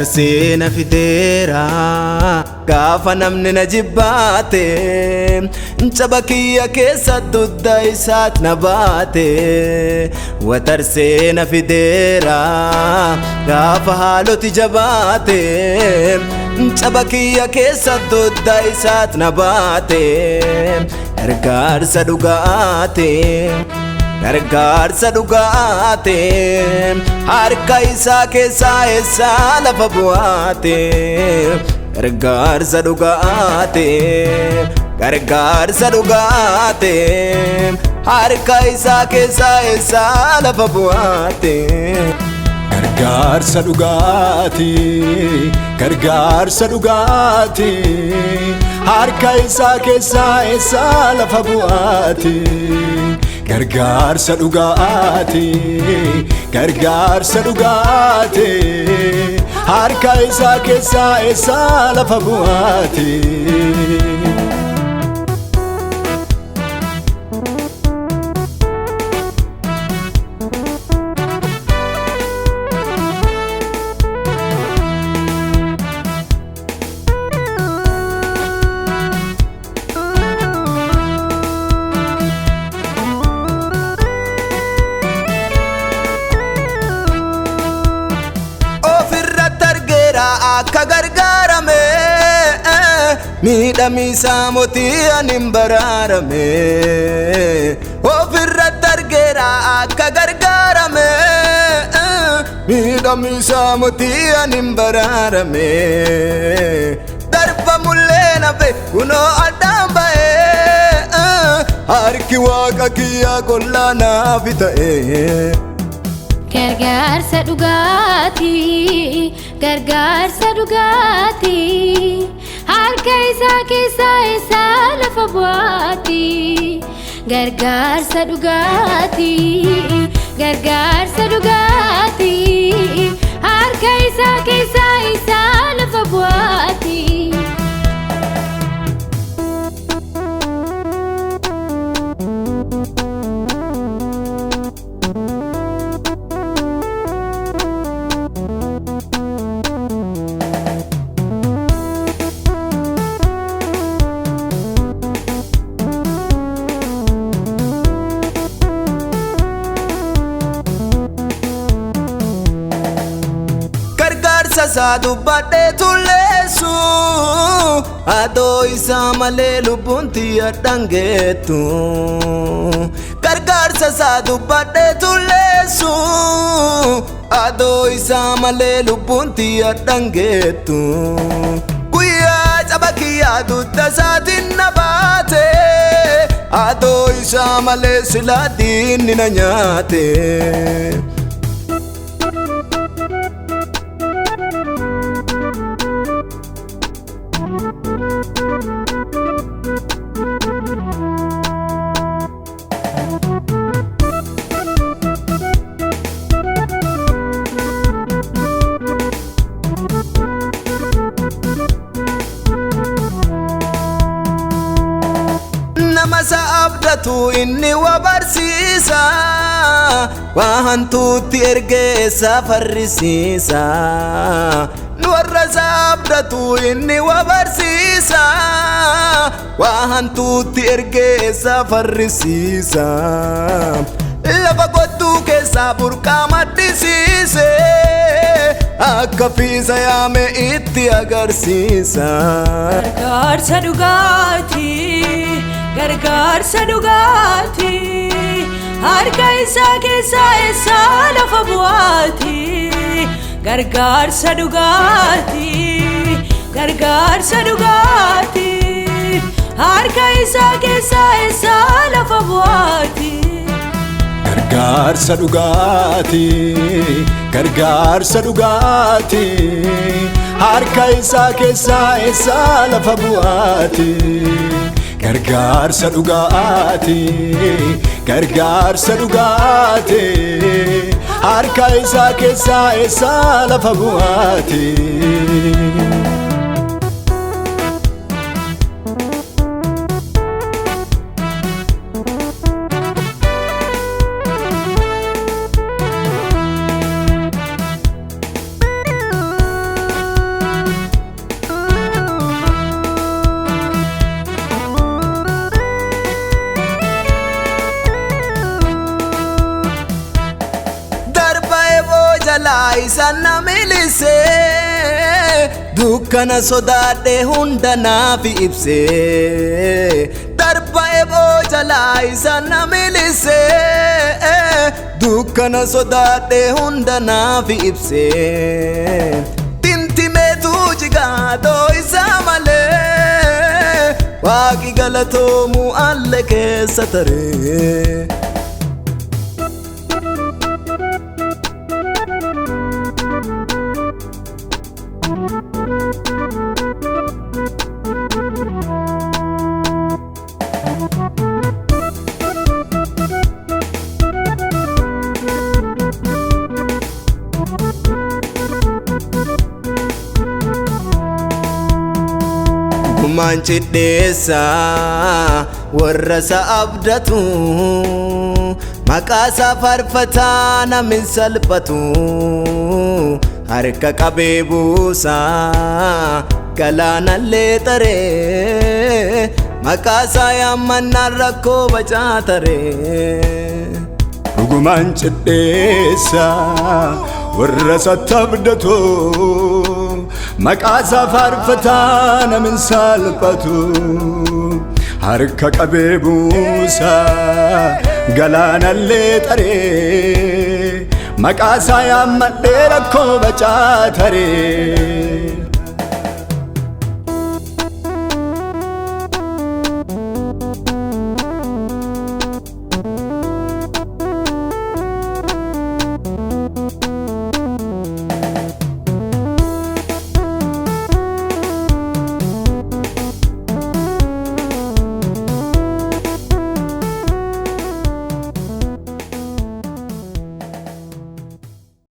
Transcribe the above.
Watarsee na fideera gaafa namni na jibbaate, caba kiyya keessa dudda isaat na baate. Watarsee na fideera gaafa haaloti jabaate, caba kiyya keessa dudda isaat na baate. Gargaarsa dhugaate, gargaarsa dhugaate, harka isaa keessaa eessaa lafa bu'aate. Gargaarsa dhugaate, gargaarsa dhugaate, harka isaa keessaa eessaa lafa bu'aate. Gargaarsa dhugaati, gargaarsa dhugaati, harka isaa keessaa eessaa lafa bu'aati. Gargaarsa dhugaati, gargaarsa dhugaati, harka isaa keessaa eessaa lafa bu'aati. Akka gargaarame miidhamisaa mootii ani hin baraarame. Ofirratti argeera akka gargaarame miidhamisaa mootii ani hin baraarame. Darbamullee nafe kunoo addaan ba'ee, harki waaqa kiyyaa qollaa naaf ta'e. Gargaarsa dhugaati, gargaarsa dhugaati, harka isaa keessaa eessaa lafa bu'aati. Gargaarsa dhugaati, gargaarsa dhugaati, harka isaa keessaa eessaa lafa bu'aati. Gargaarsa isaa dubbadhee tulleessu, adoo isaa malee lubbuun tiyya dhangeettu. Gargaarsa isaa dubbadhee tulleessu, adoo isaa malee lubbuun tiyya dhangeettu. Guyyaa caba kiyyaa dugda isaatiin na baate, adoo isaa malee silaa diinni na nyaate. Nama isa abdatu inni wa barsiisa, waa hantuutti ergee isa farrisiisa. Warra isa abdatu inni wa barsiisa, waa hantuutti ergee isa farrisiisa. Lafa godduu keessaa burqaa maddisiise, akka fiisa yaame itti agarsiisa. Gargaarsa dhugaati, gargaarsa dhugaati, harka isaa keessaa eessaa lafa bu'aati. Gargaarsa dhugaati, gargaarsa dhugaati, harka isaa keessaa eessaa lafa bu'aati. Gargaarsa dhugaati, gargaarsa dhugaati, harka isaa keessaa eessaa lafa bu'aati. Gargaarsa dhugaati, gargaarsa dhugaati, harka isaa keessaa eessaa lafa bu'aati. isa na milisee, dukkana sodaadhe hunda naaf ibsee. Darba eboo jalaa isa na milisee, dukkana sodaadhe hunda naaf ibsee. Tintimeetu jigaatoo isa malee, waaqi galatoomu alle keessa taree. Gumaan cidheessa warra isa abdatu, maqaa isaa faarfataa namni salphatu. Harka qabee buusaa galaanallee taree, maqaa isaa yaammannaan rakkoo bacaa taree. Dhugumaan cidheessa warra isatti abdatu, maqaa isaa faarfataa namni salphatu. Harka qabee buusaa galaanallee taree, maqaa isaa yaammadhee rakkoo bacaa taree.